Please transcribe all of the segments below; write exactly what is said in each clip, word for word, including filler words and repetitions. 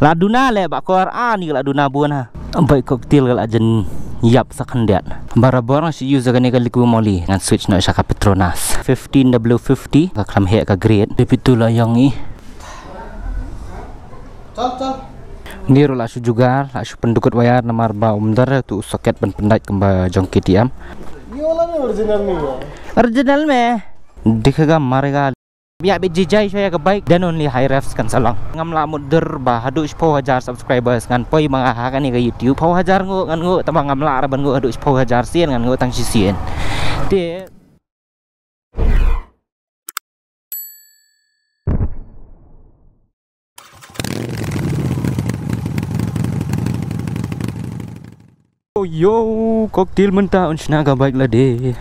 La duna leh Bah Kor, ani ka la duna bun ha. Bike Cocktail ka la jan ïap sa khyndiat. Barabor nga shu use kane ka Liqui Moly, ngan switch noh sha ka Petronas. Fifteen W fifty, ka khlem heh ka grade. Te phi tu la ïong i. Ni ruh la shu jugaad, la shu pyndukut wire namar ba um don tu socket ban pyndait kumba jong K T M. ये वाला भी ओरिजिनल नहीं है। Original me. दिखेगा, मरेगा। Ïa bit jijai shuwa ïa ka bike, then only high revs kan sa long. Ngam lah mutdur ba haduh shiphew hajar subscribers ngan poi ma nga ha kane ka YouTube. Shiphew hajar nguh ngan nguh, tangba ngam lah ruh ban nguh haduh shiphew hajar sien, ngan nguh tang shisien. Te Yo, yo, Cocktail mynta un shna ka bike lade.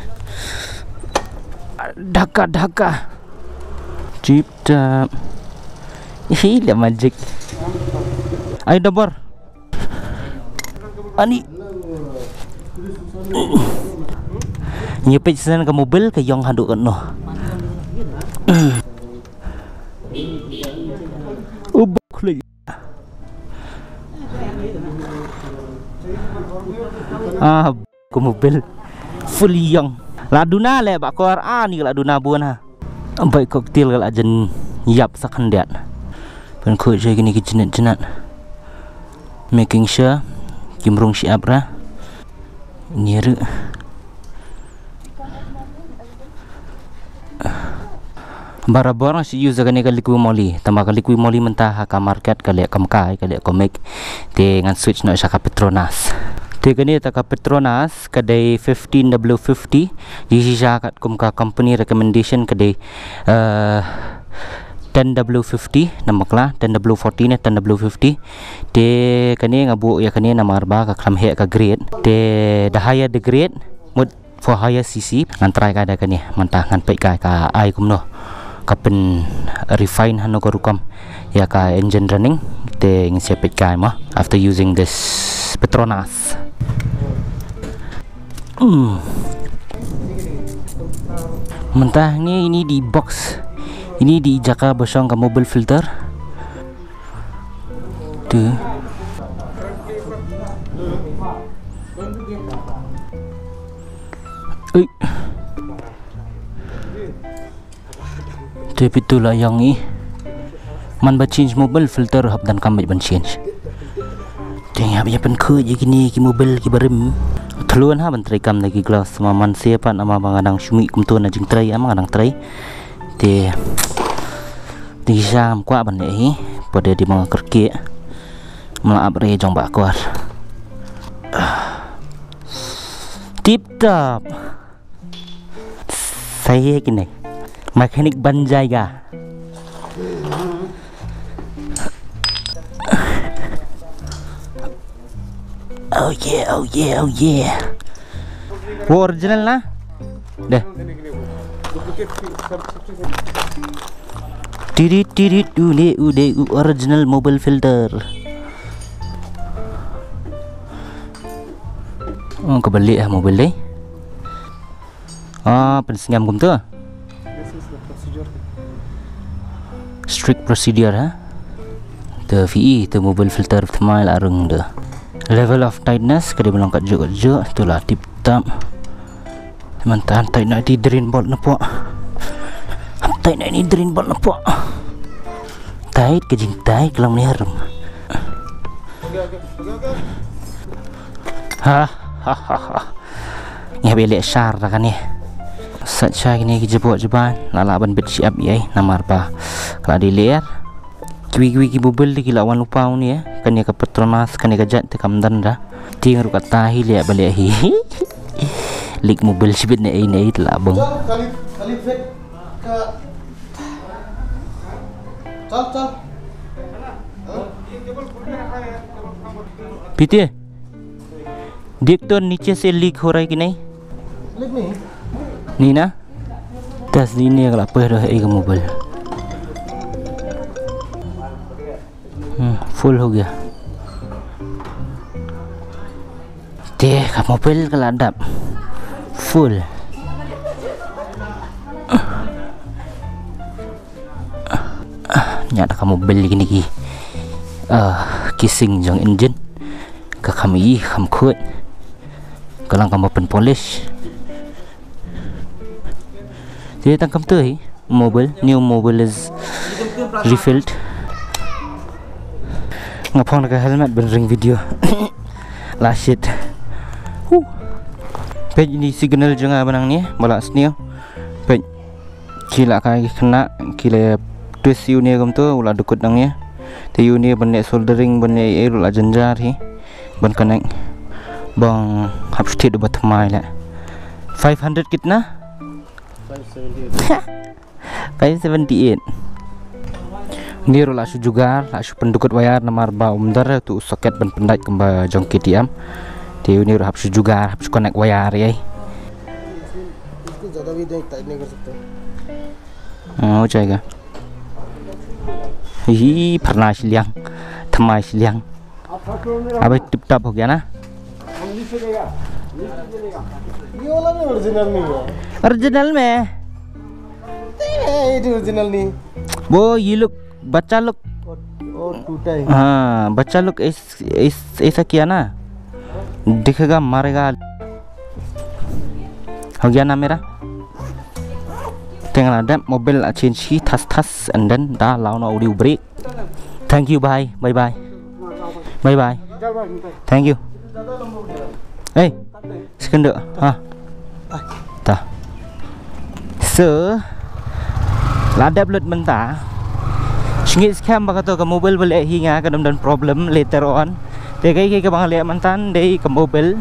Dhaka, dhaka. Tip top. Hi, la magic. Ai, dabar. Ani. Ngi peit sien ka mobil ka ïong haduh katno. U bok lei. Ah, ka mobil. Full ïong. La duna leh Bah Kor, ani la duna bun ha. Bike Cocktail ka la jan ïap sa khyndiat. Pynkhuid sha kine ki jnat jnat. Making sure kim rung shi ap ra. Ngi ruh. Barabor nga shu use kane ka Liqui Moly, tangba ka Liqui Moly mynta ha ka market ka leh kam kai, ka leh comic. Te ngan switch noh sha ka Petronas. Te kane ta ka Petronas ka dei fifteen W fifty, ïa shisha katkum ka company recommendation ka dei, eh, ten W fifty, namar kla ten W forty ne ten W fifty. Te kane nga buh ïa kane namar ba ka khlem heh ka grade. Te the higher the grade, mut for higher C C, ngan try ka da kane, mynta ngan peit ka ka ai kumno. Ka pyn refine hano ka rukom ïa ka engine running, te ngin sa peit ka mo after using this Petronas. Hmm. Mynta ngi ini di box. Ini di jaka ba shong ka mobil filter. Tu. Ui. Te phi tu la ïong i. Man ba change mobil filter hap donkam bad ban change. Te ngi hap ïa pynkhuid ïa kine ki mobil ki barim. Thlun ha ban trei kam da ki gloves, ma man se pat ama ba nga dang shu mih kumto na jingtrei, ama nga dang trei. Te, te shisha ngam kwah ban leh hi. Pat de dei ba nga kyrkieh. Mla ap re jong Bah Kor. Tip top. Sa ïa kine. Mechanic ban jaiga. Oh yeah, oh yeah, oh yeah. Wo original na? Deh. Tirit, tirit, une, une, u original mobil filter. Oh, ka balik ah mobil deh. Ah, pynsngem kumta. This is the procedure. Strict procedure, ha? Te V E, te mobil filter thymmai la rung de. Level of tightness, ka dei ban long katjuh katjuh, tu la tip top. Mynta tight na ti drain bolt na pok. Tight na ni drain bolt na pok. Tight ka jingtight ka long ni harum. Ha ha ha ha. Ngi hap ïaleh shar da kane. Sait sha kine ki jubok juban, la lah ban bit shi ap ïa i namar ba ka la dei lyer. Kiwei kiwei ki bubul ki la wan lypa une, kane ka Petronas, kane ka jait te kam don da. Tieng ruh kata hi leh ba leh hi. Lik mobil shibit ne ei ne ei te la bang. Chal, Khalid, Khalid, wait. Ka, chal, chal. Phi te. देख तो नीचे से लीक हो रहा है कि नहीं? Leak नहीं। नहीं ना? Test di ne ka la poi dah ei ka mobil. Hmm, full ho gaya. Te ka mobil ka la dap. Full. Nya da ka mobil kine ki. Ah, casing jong engine ka kham ïa, kham khuid. Ka long kaba pynpolish. Te tang kumta hi, mobil, new mobil is refilled. Nga phong ka helmet ban ring video. La shit. Huh. Peit ïa uni signal jong nga ba nang ne, ba la sniew. Peit. Ki la kai ki khynnah, ki la twist ïa uni kumta, u la dkut nang ïa. Te ïa uni ban leh soldering, ban leh ei ei ruh la jynjar hi. Ban connect. Bang hap shu thied uba thymmai leh. Five hundred kitna? Five seventy eight. Uni ruh la shu jugar, la shu pyndkut wire namar ba um don utu u socket ban pyndait kumba jong K T M. Te uni ruh hap shu jugar, hap shu connect wire ei ei. इसको ज़्यादा भी नहीं, टाइट नहीं कर सकते। हाँ, हो जाएगा। ही, फरना shiliang. Thymmai shiliang. अब tip top हो गया ना? ये वाला भी ओरिजिनल नहीं है। ओरिजिनल में? नहीं है, ये तो ओरिजिनल नहीं। वो ये लुक, बच्चा लुक। और, और टूटा है। हाँ, बच्चा लुक इस, इस, ऐसा किया ना, दिखेगा, मारेगा। हो गया ना मेरा? Te nga la dep mobil la change hi thas thas and then da law na u brake. Thank you, bye. Bye bye. Bye bye. Thank you. Hey, second. Ha. Ta. So, la dep lut mynta. Sngewskhem ba kato ka mobil ba leh hi nga kan ym don problem later on. Te kaei kaei kaba nga leh mynta dei ka mobil,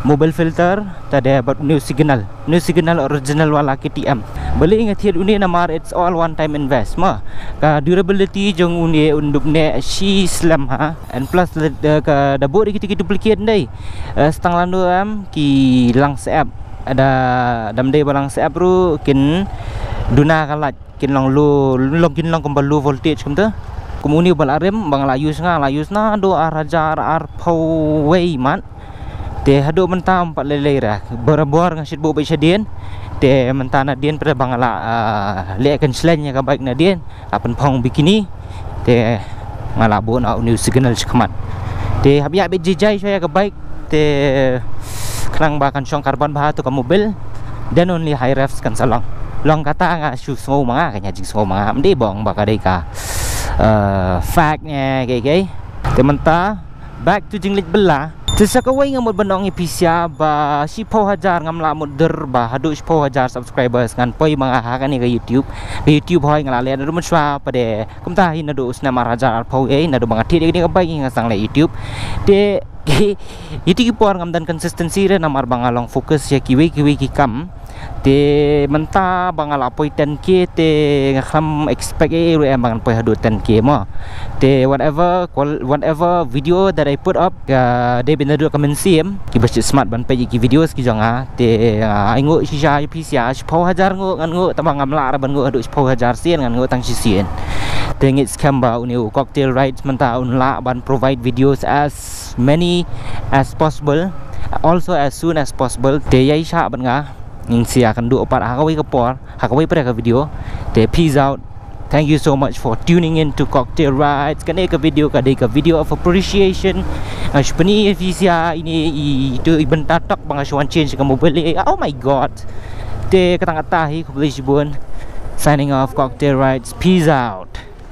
mobil filter, ta dei bad new signal. New signal original wala K T M. Balei nga thied uni namar it's all one time invest ma. Ka durability jong uni un dup ne shi slem ha. And plus le-, eh, ka da buh ri kito ki duplicate dei. Eh, stang lano em ki lang seep. Da dam dei ba lang seep ruh kin duna ka light. Kin long low, long kin long kumba low voltage kumta. Kum uni ba la rim, ba nga la use nga, la use naduh ar hajar arphew wei mat. Te haduh mynta ym pat lei lei ra. Barabor nga shait buh beit shadien. Te mynta nadien pat ba nga la, ah, leh kan shleng ïa ka bike nadien. La pynphong bikini. Te nga la buh na u new signal shakhmat. Te hap ïa beit jai jai shuwa ïa ka bike. Te khnang ba kan shong kyrpang bha to ka mobil. Then only high revs kan sa long. Long kata nga shu sngew ma nga, ka ïa jingsngew ma nga. Ym dei ba ong ba ka dei ka, eh, fact ne kaei kaei. Te mynta back to jingleit bylla. Te sa kawei nga mut ban ong ïa phi sha ba shiphew hajar ngam lah mutdur ba haduh shiphew hajar subscribers ngan poi ma nga ha kane ka YouTube. Ka YouTube hoi nga la leh naduh mynshuwa pat de kumta hi naduh u snem ar hajar arphew ei, naduh ba nga thied ïa kane ka bike nga sdang leh YouTube. Te ïa kito ki por ngam don consistency re namar ba nga long focus ïa kiwei kiwei ki kam. Te mynta ba nga la poi ten K te nga khlem expect ei ei ruh em ba ngan poi haduh ten K mo. Te whatever qual-, whatever video that I put up, ka dei beit naduh ka mynsiem, kiba shait smat ban peit ïa ki videos ki jong nga. Te, ah, ai nguh shisha ïa phi sha, shiphew hajar nguh ngan nguh, tangba ngam lah re ban nguh haduh shiphew hajar sien, ngan nguh tang shisien. Te ngeit skhem ba une u Cocktail Rides mynta un lah ban provide videos as many as possible, also as soon as possible. Te ïai shah bad nga, ngin sa ïakynduh pat ha kawei ka por, ha kawei pat ka video. Te peace out. Thank you so much for tuning in to Cocktail Rides. Kane ka video ka dei ka video of appreciation. Nga shu pyni ïa phi sha ine i, itu i bynta tok ba nga shu wan change ka mobil. Oh my God. Te kata kata hi, khublei shibun. Signing off, Cocktail Rides. Peace out.